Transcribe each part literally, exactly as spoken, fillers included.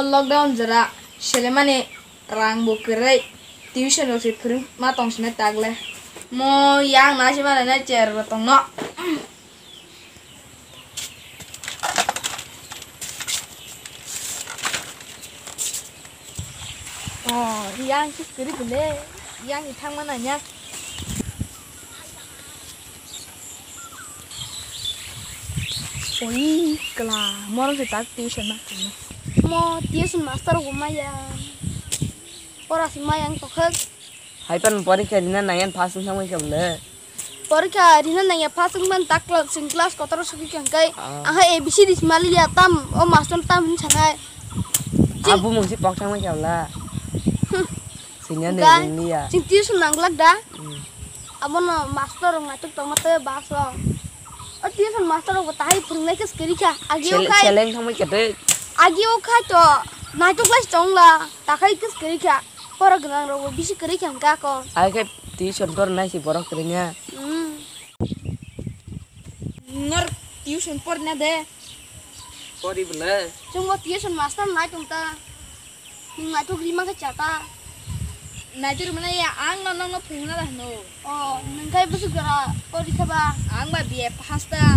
Lockdown jora selemani rang bo kwrwi, tuition rok se phwrwng ma tong sini tagle. Mo yang na se mane na chair rok tong no. Oh, yang se kwrwi bole, yang ni thang mana nya. Oi, kla, morom se tak tuition ma tong no. Mo tuition master bo maya. Ora si maya ang tokhak. Hai pan porikha rina nangyan pass wng thangwi kha bole. Porikha rina nangya pass wng man tak class, sing class kotor sugwi kha kai. Ah. Ang hai A B C D si mali ya tam, o master tam hin sanai. Abu mung si pok thangwi kha bole. Hmm. Sinya ne Ga, ring liya. Sing tuition nang glak da. Hmm. Abono master rok naituk tongma tei bus rok. O tuition master rok bo tahai phwrwngnai khe swkari kha. Agi o Sele-, khai, seleng thangbai kha tei. Agi o khai to naituk lai chong la. Takhai khe swkari kha. Borok gwnang rok bo bisi kwrwi kha hwnkhe akon. Ai khe tuition pornai se borok kwrwngya. Hmm. Nor tuition porna de. Pori bwle. Chwngbo tuition master nai tong ta. Nwng naituk rima khe cha ta. Naituk rima ya, ang no nokno phwrwngna da hwno. O, nwng khai bwswk jora pori kha ba? Ang ba B A pass ta.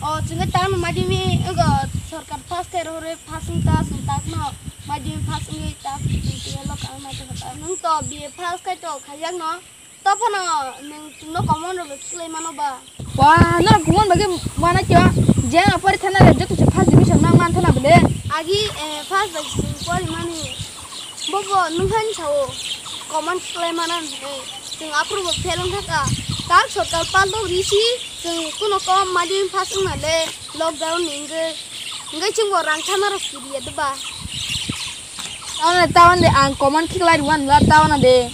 O, chwngkhe tamo madhyamik, ogo, sorkar pass khe rw rw pass wng ta, chwng tak no madhyamik pass wngwi tak twelve o kang nai tongkha ta. Nwng to B A pass khai to khaijak no. To phano nwng chwngno common rok swlai mano ba? Ba, norok common bagwi wana kyo, je ang pori thana le joto se first division mang man thana bole. Agi, eh, first bai chwng pori mani. Bobo, nwng han sao, common swlai mana hinwi. Chwng aphuru bo fail wng thaka. Tak sorkar pal dok risi, chwng kuno kom mali pass wngna le, lockdown ni wngwi. Wngwi chwngbo rang thana rok kiriya de ba. Ano tawan de ang common khiklai rwan la tawan de.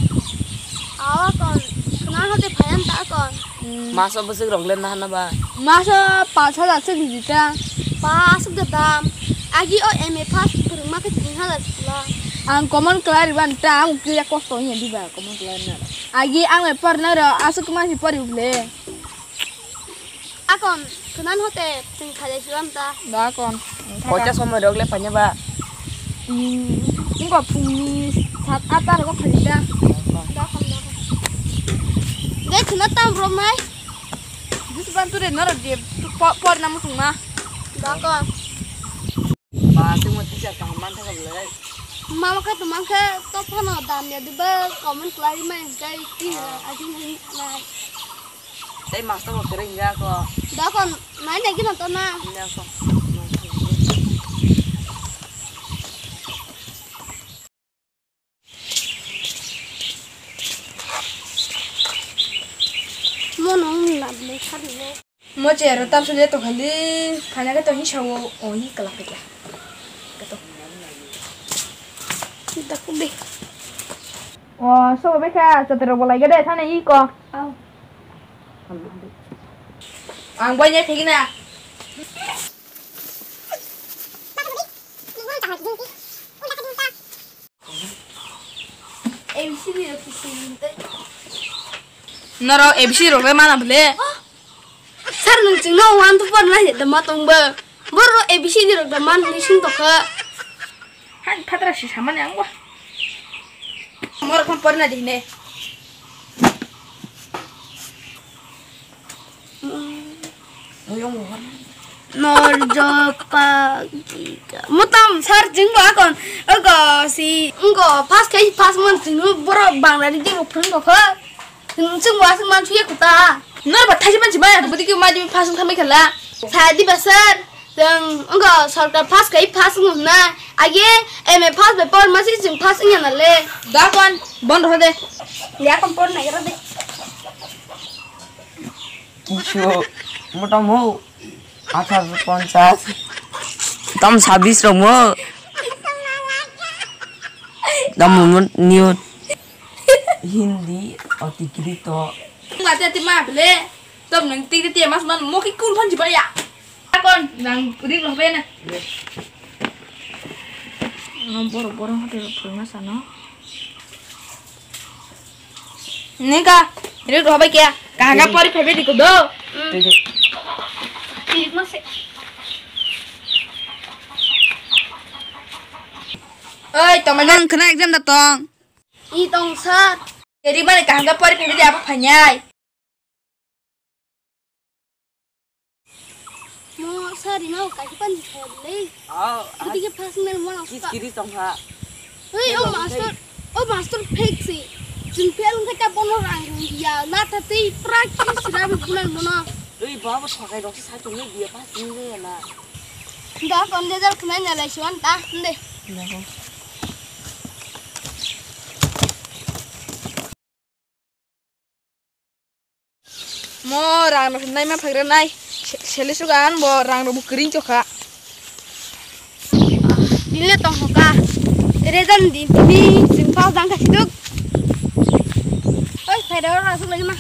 Awa kon, khna hote phayan ta kon. Hmm. Maso bwswk rok le nahana ba? Maso paanch hajar swk di ta. Paanch hajar dam. Agi o M A pass kwrwngma khe tin hajar sula. Ang common kwlai rwan ta ang kiriya kosto hiya diba common kwlai na. Agi ang le porna ro aswk ma si pori ble. Akon, khwnan hote, chwng khailai silam ta. Da akon. Koita somoi rok le paina ba? Hmm, wngkha phungni sat, atta rogo phai da. Da akon, da akon. Ge khwna tam romnai. Bwswk ban ture norok je po-, porna muchungma. Da akon. Ba, tungma teacher kaham man thangkha belai. Mama khe to mankhe to phano dam ya diba comment kwlai mai hwnkhe tini Ah. Agi nai. Tei master bo kwrwi hwnkhe ako. Da kon nai nai gino to na. Hwnkhe ako. Mono wng lamle sarilo. Mo chair o tamsa le to khali, khaina khe to hi sao, o hi kala khe. Kato. Daku be. O, so be kha, chater bo lai gede, thane i ko. Au. Ang bai ne phigina. A B C D rok kisi tei. Norok A B C D rok le mana bole? Sir, nwng chwngno one to four nai da ma tong bo. Borok A B C D rok da man ni sing tokha. Hai, phatra si samani ang bo. Morok phone porna di ne. Norjok pagita. Mutam sir jing ba kon. Ogo si. Ngo first kai first man sing boro Bangla di jing phun ko kho. Sing ba sing man chuye kuta. Nor ba thaji man jima ya budi ki ma jimi first tham khala. Sa di ba sir. Jeng, wngkha sorkar pass khai pass wngkha hwnna. Age M A pass bai por masi jeng pass wngya nale. Da kon, bon rw de. Ya kon por nai rw de. Kisu, motamu, athar ponchas. Tam sabis rw mo. Tam mo niyo. Hindi, oti krito. Mate ti ma bele. Tom nang ti ti mas man mo ki kun phan jiba ya. Akon nang ring lo be na. Boro boro hote phung na sano. Neka ring lo be kya? Kaga pori phabe di ko do. Thank you. Tirik mase. Oi, tongmani. Nang khna exam da tong? I tong sir. Eri mani kaham da pori phai di abo phainai. Mo sir, ima o kaisa pani thai le. Oh, ah. Gidi ke pass mel mo na. Kis kiri tong ha. Oi, o master, o master fake si. Jun fail wngkha ta bono rang ya. Na ta tei practice rabi bulan bono. Oi, baba thokai rok sa tong le dia pass ni le na. Da kon de dal khna na lai suan ta, nde. Mo rang rok nai ma phagra nai. Se-, sele sugan bo rang rok bo kering chokha. Dile tong hoka. Rejan di tini simpal dang ka siduk. Oi, phaida ora suk lagi ma.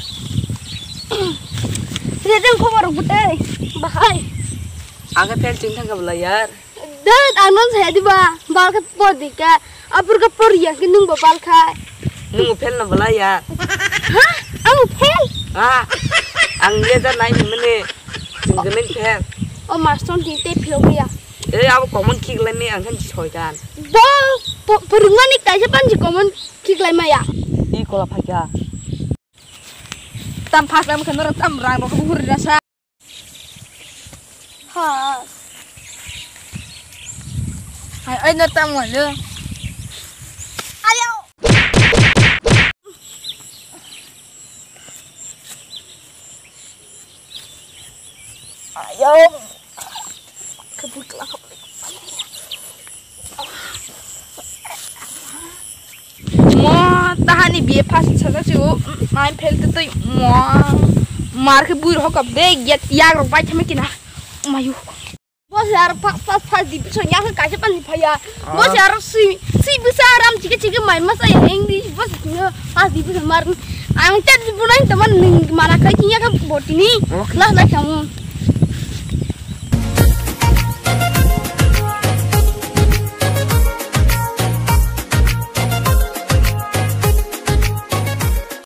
Rejan khobor rok bute. Bahai. Aga tel ching thang ka bela yar. Dad, ang non saya di ba, bal ka por di ka, apur ka por ya, ki nung ba bal ka. Nung fel na bala ya. Ha? Ang fel? Ha? Ang ye ja nai ni mene, jung ka nung fel. O master ti te phil ya. Eh, abo common kick lai me ang kan choi kan. Bo, po-, purung mani kaisa pan ji common kick lai ma ya. I kola phai ka. Tam phas lam kan ro tam rang ro ko hur ra sa. Ha. Hai, ai, no tamo lo. Ayo. Ayo. Kabut la kabut. Mo tahani B A pass sajak si o, mai fail te tei mo mar khe bui rok hokap de, yat yak rok bai thame kina. Mayu. Bo se aro first, first, first division ya khe kaisa pani phaya. Bo se aro si, si bisa ram chike chike mai masa ya English bo se first division mar. Ang tet division nai teman ning mana kai kinya khe botini. Class lai tamo.